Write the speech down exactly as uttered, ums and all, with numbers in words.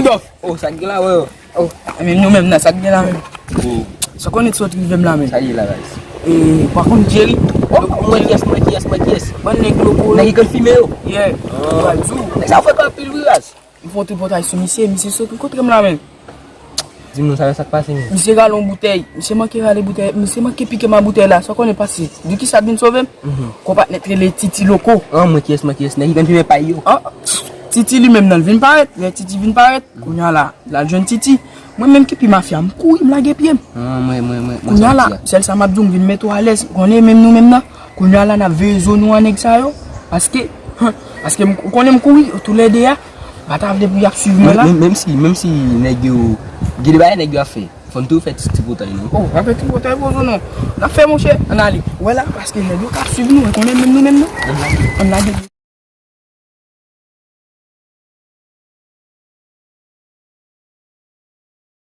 Rudolph. Oh, sa k gen la, wè. Oh, men nou menm nan, sa k gen la menm. Oh. Sa konnen sot rive m la menm. Sa ye la, guys. E, pa konn Jerry. Oh, mwen kiyès, mwen kiyès, mwen kiyès. Bann nèg loko. Nèg ki konn fimen yo. Yeah. Oh. Nèg sa frekan anpil wi, raz. M fè yon tripotay sou misye, misye sot kontre m la menm. Di m non, sa, sa k pase menm? Misye rale yon boutèy. Misye manke rale boutèy. Misye manke pike m a boutèy la. Sa konnen pase. Di kisa t vin sove m? Konpatnè t rele Titi Loko. An, mwen kiyès, mwen kiyès. Nèg ki konn fimen pay yo. An, Titi li menm nan, l vin parèt. Lè Titi vin parèt, kounye a la, l al jwenn Titi. Mwen menm ki pi mafya, m kouri, m lage pye m. An, mwen, mwen, mwen, mwen Kounye a la, sèl sa m ap di w, m vin mete w alèz. Konnen menm nou menm nan. Kounye a la, n ap veye zo nou a nèg sa yo. Paske, paske m, ou konnen m kouri, toulède a. M pa ta vle pou y ap swiv mwen la. Menm, menm si, menm si nèg yo, gen de bagay nèg yo ap fè. Fò n toujou fè ti, ti potay, non? Oh, n ap fè ti potay, pozo, non. N ap fè, monchè, ann ale. Wè la, paske nèg yo ka swiv nou, e konnen menm nou menm, non. Ann lage.